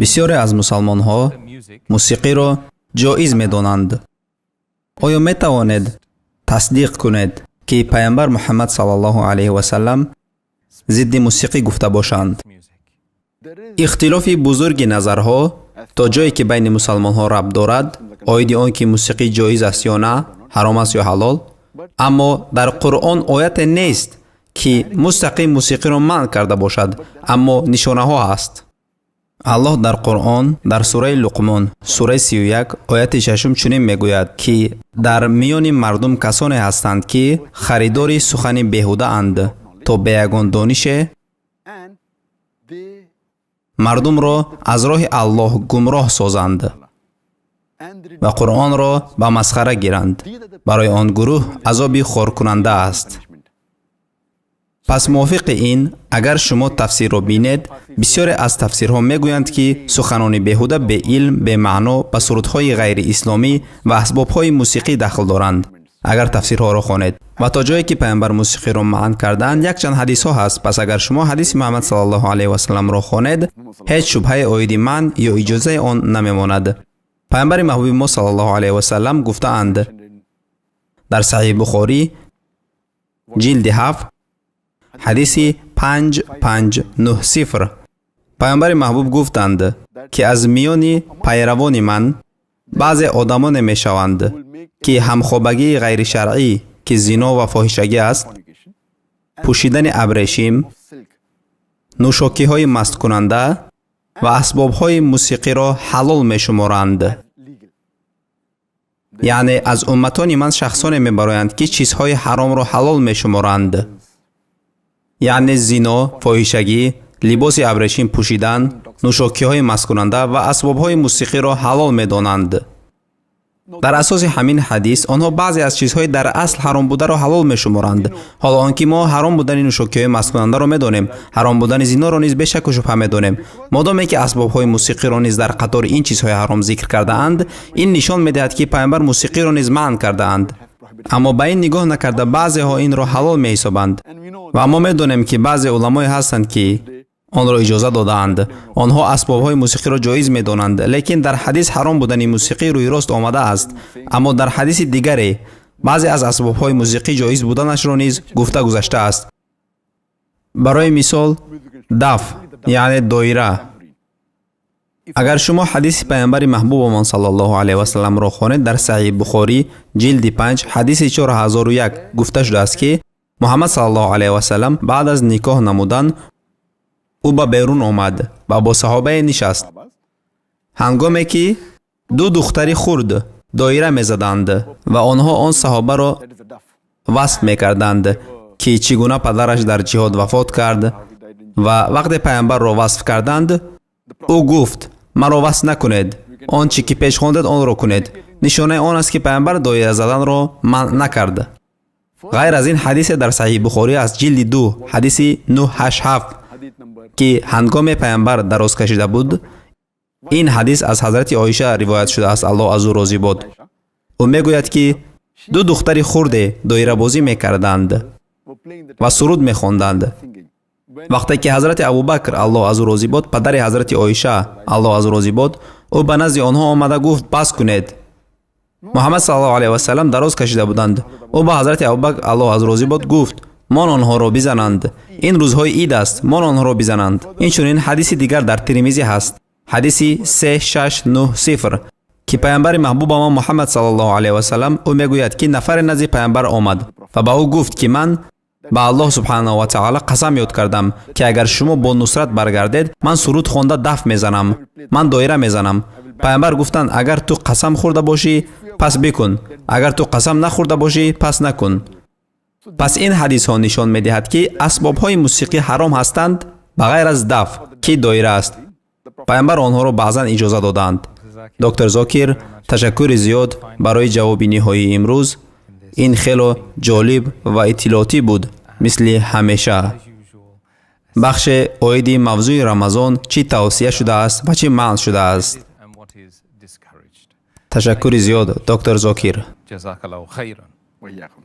Бисёре аз мусалмонҳо мусиқиро ҷоиз медонанд. Оё метавонед тасдиқ кунед, ки пайғамбар Муҳаммад саллаллоҳу алайҳи васаллам зидди мусиқӣ гуфта бошанд? Ихтилофи бузурги назарҳо то ҷое ки байни мусалмонҳо рабт дорад оиди он ки мусиқӣ ҷоиз аст ё на, ҳаром аст ё ҳалол, аммо дар Қуръон ояте нест, ки мустақим мусиқиро манъ карда бошад, аммо нишонаҳо ҳаст. Аллоҳ дар Қуръон дар сураи Луқмон, сураи 31, ояти 6 чунин мегӯяд, ки дар миёни мардум касоне ҳастанд, ки харидори сухани беҳудаанд, то бе ягон донише мардумро аз роҳи Аллоҳ гумроҳ созанд ва Қуръонро ба масхара гиранд. Барои он гурӯҳ азоби хоркунанда аст. Пас мувофиқи ин, агар шумо тафсирро бинед, бисёре аз тафсирҳо мегӯянд, ки суханони беҳуда, беилм, бемаъно ба сурудҳои ғайриисломӣ ва асбобҳои мусиқӣ дахл доранд. Агар тафсирҳоро хонед ва то ҷое ки пайғамбар мусиқиро манъ кардаанд, якчанд ҳадисҳо ҳаст. Пас агар шумо ҳадиси Муҳаммад саллаллоҳу алайҳи васалламро хонед, ҳеҷ шубҳае оиди манъ ё иҷозаи он намемонад. Пайғамбари маҳбуби мо саллаллоҳу алайҳи васаллам гуфтаанд дар Саҳиҳи Бухорӣ, ҷилди 7, ҳадиси 5590, пайғамбари маҳбуб гуфтанд, ки аз миёни пайравони ман баъзе одамоне мешаванд, ки ҳамхобагии ғайришаръӣ, ки зино ва фоҳишагӣ аст, пӯшидани абрешим, нӯшокиҳои масткунанда ва асбобҳои мусиқиро ҳалол мешуморанд. Яъне аз умматони ман шахсоне мебароянд, ки чизҳои ҳаромро ҳалол мешуморанд, яъне зино, фоҳишагӣ, либоси абрешим пӯшидан, нӯшокиҳои масткунанда ва асбобҳои мусиқиро ҳалол медонанд. Дар асоси ҳамин ҳадис онҳо баъзе аз чизҳои дар асл ҳаром бударо ҳалол мешуморанд. Ҳоло он ки мо ҳаром будани нӯшокиҳои масткунандаро медонем, ҳаром будани зиноро низ бешаку шубҳа медонем. Модоме ки асбобҳои мусиқиро низ дар қатори ин чизҳои ҳаром зикр кардаанд, ин нишон медиҳад, ки пайғамбар мусиқиро низ манъ кардаанд. Аммо ба ин нигоҳ накарда, баъзеҳо инро ҳалол меҳисобанд. Ва мо медонем, ки баъзе уламое ҳастанд, ки онро иҷоза додаанд. Онҳо асбобҳои мусиқиро ҷоиз медонанд, лекин дар ҳадис ҳаром будани мусиқӣ рӯйрост омадааст. Аммо дар ҳадиси дигаре баъзе аз асбобҳои мусиқӣ ҷоиз буданашро низ гуфта гузаштааст. Барои мисол, даф, яъне доира. Агар шумо ҳадиси пайғамбари маҳбубамон саллаллоҳу алайҳи васалламро хонед, дар Саҳиҳи Бухорӣ, ҷилди 5, ҳадиси 4001 гуфта шудааст, ки Муҳаммад саллаллоҳу алайҳи васаллам баъд аз никоҳ намудан ӯ ба берун омад ва бо саҳобае нишаст, ҳангоме ки ду духтари хурд доира мезаданд ва онҳо он саҳобаро васф мекарданд, ки чӣ гуна падараш дар ҷиҳод вафот кард. Ва вақте пайғамбарро васф карданд, ӯ гуфт: «Маро васф накунед, он чӣ ки пеш хондед, онро кунед». Нишонаи он аст, ки пайғамбар доира заданро манъ накард. Ғайр аз ин, ҳадисе дар Саҳиҳи Бухорӣ аз ҷилди 2, ҳадиси 987, ки ҳангоме пайғамбар дароз кашида буд. Ин ҳадис аз ҳазрати Оиша ривоят шудааст, Аллоҳ аз ӯ розӣ бод. Ӯ мегӯяд, ки ду духтари хурде доирабозӣ мекарданд ва суруд мехонданд. Вақте ки ҳазрати Абубакр, Аллоҳ аз ӯ розӣ бод, падари ҳазрати Оиша, Аллоҳ аз ӯ розӣ бод, ӯ ба назди онҳо омада гуфт: «Бас кунед». Муҳаммад саллаллоҳу алайҳи васаллам дароз кашида буданд. Ӯ ба ҳазрати Абубакр, Аллоҳ аз ӯ розӣ бод, гуфт: «Мон онҳоро бизананд, ин рӯзҳои ид аст, мон онҳоро бизананд». Инчунин ҳадиси дигар дар Тирмизӣ ҳаст, ҳадиси 3690, ки пайғамбари маҳбубамон Муҳаммад саллаллоҳу алайҳи васаллам, ӯ мегӯяд, ки нафаре назди пайғамбар омад ва ба ӯ гуфт, ки ман ба Аллоҳ субҳанаҳу ва таъала қасам ёд кардам, ки агар шумо бо нусрат баргардед, ман суруд хонда даф мезанам, ман доира мезанам. Пайғамбар гуфтанд: «Агар ту қасам хӯрда бошӣ, пас бикун, агар ту қасам нахӯрда бошӣ, пас накун». Пас ин ҳадисҳо нишон медиҳад, ки асбобҳои мусиқӣ ҳаром ҳастанд, ба ғайр аз даф, ки доира аст. Пайғамбар онҳоро баъзан иҷоза додаанд. Доктор Зокир, ташаккури зиёд барои ҷавоби ниҳоии имрӯз. Ин хело ҷолиб ва иттилоотӣ буд, мисли ҳамеша. Бахше оиди мавзӯи Рамазон, чӣ тавсия шудааст ва чӣ манъ шудааст. Ташаккури зиёд, доктор Зокир. جزاك الله خيرا. وإياكم.